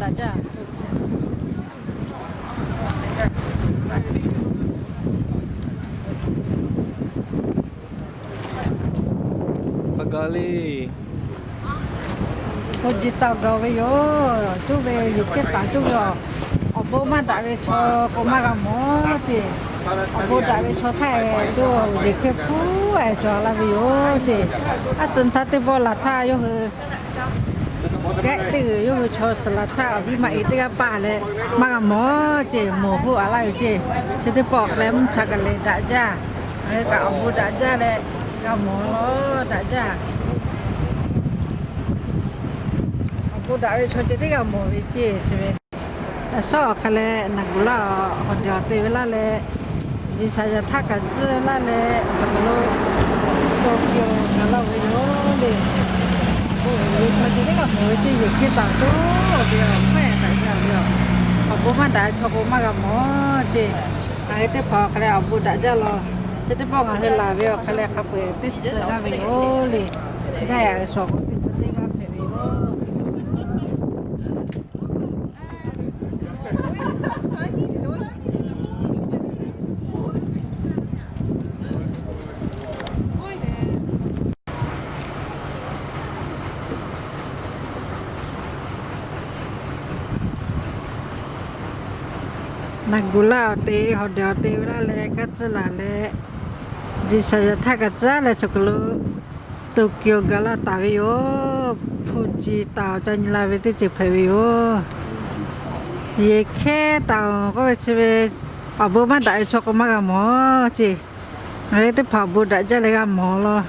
Daꞈ jaˇ. Hk'a gaˬ le. Hpu ji taˍ gaˬ ve yoˬ. Cuˇ ve yehˬ hkehˇ taˍ cuˇ ve yoˬ. Awˬ bon maˇ daꞈ ve chaw k'o maˇ g'a mawˬ ceˇ. Awˬ bon daꞈ ve chaw htaˇ e, yawˇ yehˬ hkehˇ hpu e cawˬ la ve yoˬ ceˇ. A suhˍ htaˇ teˇ pawˆ laˬ htaˇ yawˇ hui gehˆ teˇ g'uiˬ yawˇ hui chaw suhˍ laˬ htaˇ awˬ viˉ maˇ e teˇ g'aˇ paˆ leh maˇ g'a mawˬ ceˇ, mawˬ hoˆ a laˇ ve ceˇ. Chi teˇ pawˆ hk'a leh mvuhˇ cha kaꞈ lehˬ daꞈ jaˇ. Ngaˬ hui kaꞈ awˬ bon daꞈ jaˇ leh g'a mawˬ law daꞈ jaˇ. Awˬ bon daꞈ ve chaw ceh teˇ g'aˇ mawˬ ve ceˇ chi ve. Aˬ sawˉ awˬ hk'a leh naˬ guˬ laˇ awˬ hawˬ dehˬ awˬ te ve laˇ leh, Yeˍsaˍyaˍ htaˇ kaꞈ tcuhˉ laˇ leh, awˬ hk'aw lo Tokyo gaˬ laˇ ve yoˬ le. Awˬ bon chaw ceh teˇ g'aˇ mawˬ ve ceˇ, yehˬ hkehˇ taˍ toˆ ve awˬ hk'aw daꞈ jaˇ ve yoˬ. Awˬ bon maˇ daꞈ ve chaw k'o maˇ g'a mawˬ ceˇ. Ngaˬ hui teˇ hpaˍ awˬ hk'a leh awˬ bon daꞈ jaˇ law. Chi teˇ pawˆ ngaˬ hui laˬ ve awˬ hk'a leh hk'a peu-eˬ teˇ tcuhˉ g'aˇ ve yoˬ le. Daꞈ yaꞈ ve shuˍ k'o teˇ tcuhˉ teˇ g'aˇ hpehꞈ ve yoˬ. Naˬ guˬ laˇ awˬ te, hawˬ dehˬ awˬ te ve laˇ leh, kaˇ tcuhˉ laˬ leh, Yeˍsaˍyaˍ htaˇ kaꞈ tcuhˉ leh chaw hk'aw lo Tokyo gaˬ laˇ taˍ ve yoˬ. Hpu ji taˍ awˬ ca nyi la ve teˇ ceuˬ hpehꞈ ve yoˬ. Yehˬ hkehˇ taˍ awˬ k'oˆ ve chi ve, awˬ bon maˇ daꞈ ve chaw k'o maˇ g'a mawˬ ceˇ. Ngaˬ hui teˇ hpaˍ awˬ bon daꞈ jaˇ leh g'a mawˬ law.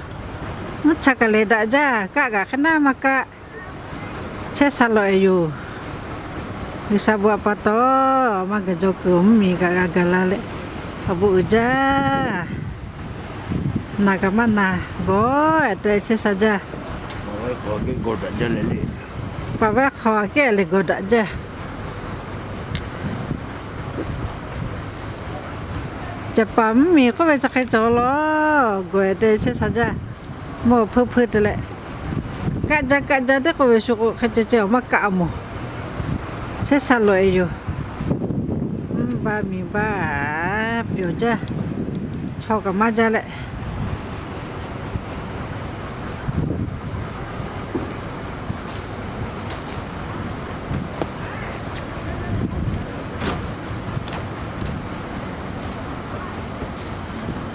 Mvuhˇ cha kaꞈ lehˬ daꞈ jaˇ, kaˆ kaꞈ hk'e naˉ maˇ kaˆ. Chehˇ sha lawꞈ e yoˬ. G'uiˬsha bon htaꞈ pa taw, maˇ gaˬ jaw kuiˬ awˬ mvuhˇmiˬ kaꞈ g'a gaˬ la leh, awˬ bon uiˍ jaˇ. Naˬ kaꞈ maˇ naˬ, gawˬ te chehˇ sha jaˇ. Paˍ vaˇ hk'aw aꞈ kehˉ lehˬ gawˬ daꞈ jaˇ. Caˍ paˍ mvuhˇmiˬ k'oˆ ve chi hk'e cawˬ law, gawˬ te chehˇ sha jaˇ. Mawˇ hpeuˇ hpeuˇ te leh, kaˆ jaˇ kaˆ jaˇ teˇ k'oˆ ve shu k'o hk'e ceh ceh awˬ maˇ kaˆ mawˬ. Chehˇ sha lawꞈ e yoˬ. Mvuhˇ baˆ miˬ baˆ pyawˬ jaˇ. Chaw kaꞈ maˇ jaˇ leh,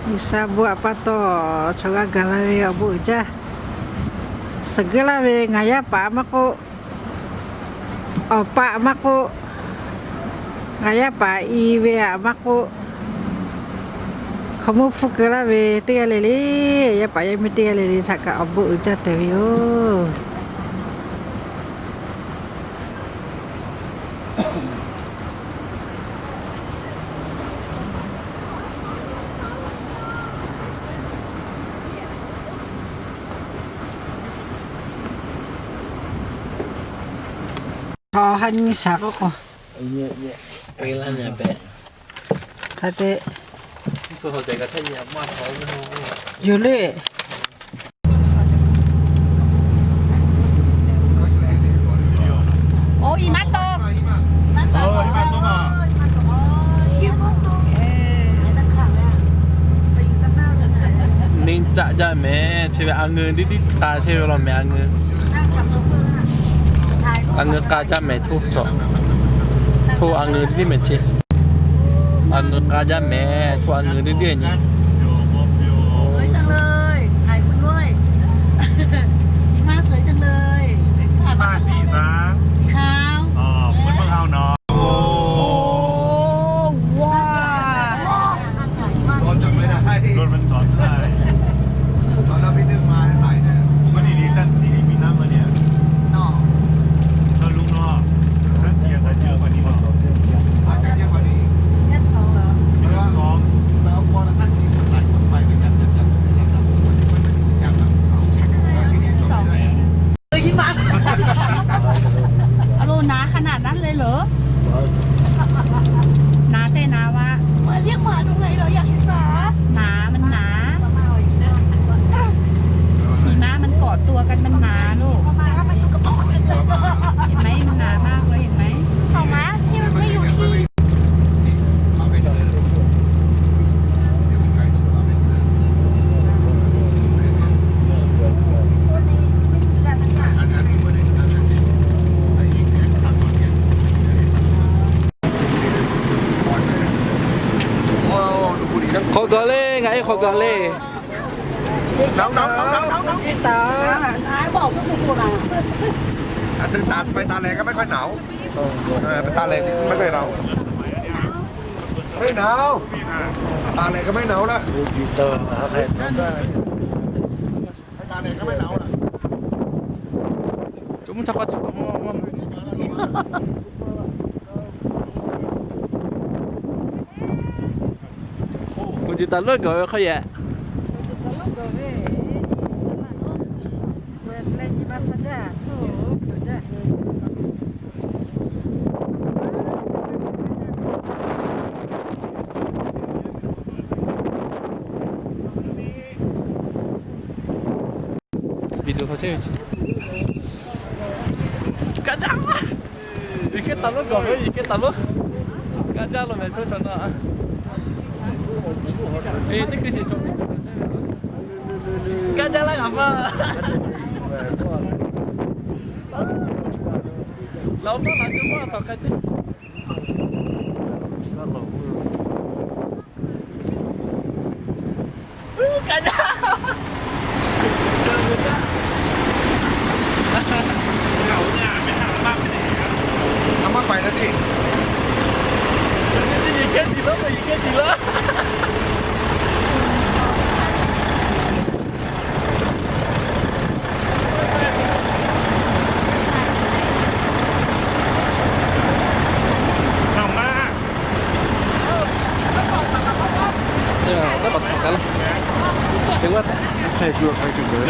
G'uiˬsha bon htaꞈ pa taw, chaw g'a gaˬ la ve awˬ bon uiˍ jaˇ. Suhˍ geuˆ laˇ ve ngaˬ yaˇ paˍ maˇ k'oˆ, awˬ paˆ maˇ k'oˆ, ngaˬ yaˇ paˍ i ve aꞈ maˇ k'oˆ, hkaoˍmonˇ hpfuhˇ keu laˇ ve teˇ g'aˇ le le, yaˇ paˍ yaˇ miˇ teˇ g'aˇ le le htaꞈ kaꞈ awˬ bon uiˍ jaˇ tehꞈ ve yoˬ. Hk'aˬ ha nyi shaˍ k'oˆ k'o, hk'aˬ te yoˬ le. Neˇ caˆ jaˇ mehˍ, chi ve a ngeu tiˉ tiˉ k'a chehˇ ve law mehˍ, a ngeu, a ngeu k'a jaˇ mehˍ hto, hto a ngeu tiˉ tiˉ mehˍ chi, a ngeu k'a jaˇ mehˍ hto a ngeu tiˉ tiˉ nyi. Hk'aw gaˬ le. หนาว หนาว หนาว หนาว หนาว หนาว อ่ะ ถึงตาด ไปตาแหลกก็ไม่ค่อยหนาว เออ ไปตาแหลกนี่ไม่ค่อยหนาว ไม่หนาว ตาแหลกก็ไม่หนาวนะ ไปตาแหลกก็ไม่หนาวนะ Hk'u ji taˍ lawˉ gawˬ ve hk'aw yehˬ. Video htaꞈ chehˇ ve chi. Kaˇ jaˇ. Iˉ kehˉ taˍ lawˉ gawˬ ve, iˉ kehˉ taˍ lawˉ. Kaˇ jaˇ lo mehˍ htawˇ chaw na. Eˬ, teˇ hkui sheˍ chaw ve. Kaˇ jaˇ laˇ g'a maˇ. Laˬ maˇ laˬ caˇ maˇ htaꞈ k'ai teˇ. Kaˇ jaˇ. Aˬ maˇ paiˍ na tiˉ. Chi yiˬ kehˉ tiˍ laˇ, yiˬ kehˉ tiˍ laˇ. Aˬ maˇ. Teˇ hpaˍ htaꞈ hk'a laˇ. Teˇ g'aˇ htaꞈ hk'a shuˍ hk'a shuˍ.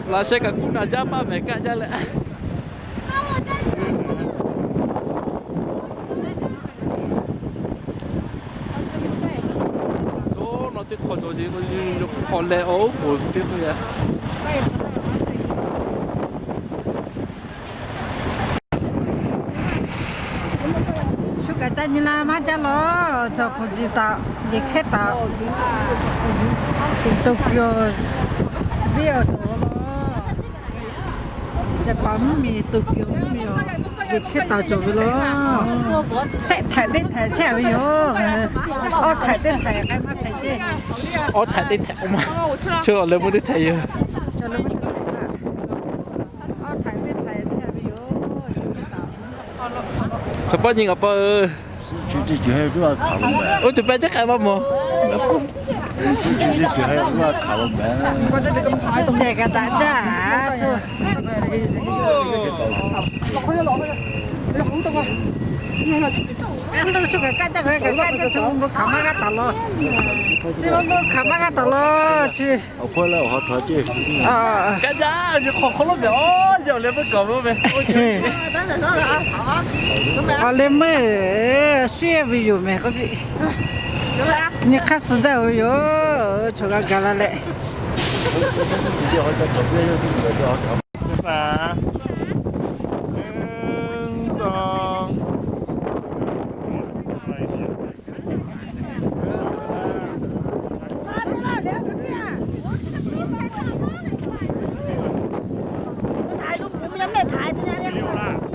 Laꞈ sheh kaꞈ kuˉ naˍ jaˇ paˇ mehˍ kaˆ jaˇ leh. Oˇ, nawˬ teˇ hk'awꞈ cawˬ sheˍ k'o, yawˇ hk'awꞈ leh awˬ oˉ k'oˍ teˇ hk'oˆ yaˇ. Shu kaꞈ ca nyi la maˇ jaˇ law. Chaw hk'oˆ ji taꞈ, yehˬ hkehˉ taꞈ, Tokyo venˇ awˬ cawˬ law. Jaˍpaˍ mvuhˇ miˬ Tokyo mvuhˇ miˬ awˬ yehˬ hkehˉ taˍ cawˬ ve law. Shehˆ htaiˍ teˇ htaiˍ chehˇ ve yoˬ. Awˇ htaiˍ teˇ htaiˍ k'ai maˇ hpehꞈ ceˇ. Awˇ htaiˍ teˇ htaiˍ k'o maˇ, chi awˬ leh meuˇ teˇ htaiˍ yoˬ. Chaw paˇ nyi ngaˬ pa-oˬ. Oˇ cawˬ pehˇ caˉ k'ai maˇ mawˬ. Kaˇ jaˇ, kaˇ jaˇ, chi maˇ mawˇ hkaˍ maˇ g'a taˍ law. Chi maˇ mawˇ hkaˍ maˇ g'a taˍ law chi. Awˬ hk'aw leh awˬ hk'aw htaw ceˇ. Kaˇ jaˇ, chi hk'awꞈ hk'aw lo mehˍ, awˬ yehˬ awˬ leh meuˇ gaˬ meuˇ ve. Awˬ leh meuˇ shu ve yoˬ mehˍ k'oˆ piˇ. Nyi hk'aˇ suh jaˇ ve yoˬ, chaw g'a gaˬ la leh.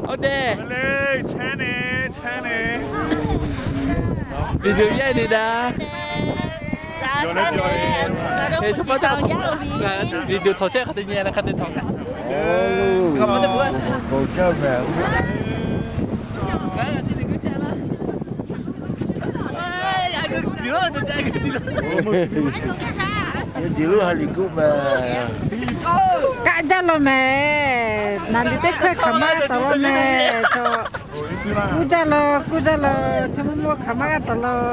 Awˬ deh. Video yaˇ ne daꞈ. Chaw paˇ, video htaꞈ chehˇ hk'a te nyi la hk'a te htaꞈ kaꞈ. Kaˆ jaˇ law mehˍ. Naˍ liˍ teˇ hkawˇ hkaˍ maˇ g'a taˍ law mehˍ. Chaw kuˇ jaˇ law, kuˇ jaˇ law, chaw mawˇ mawˇ hkaˍ maˇ g'a taˍ law.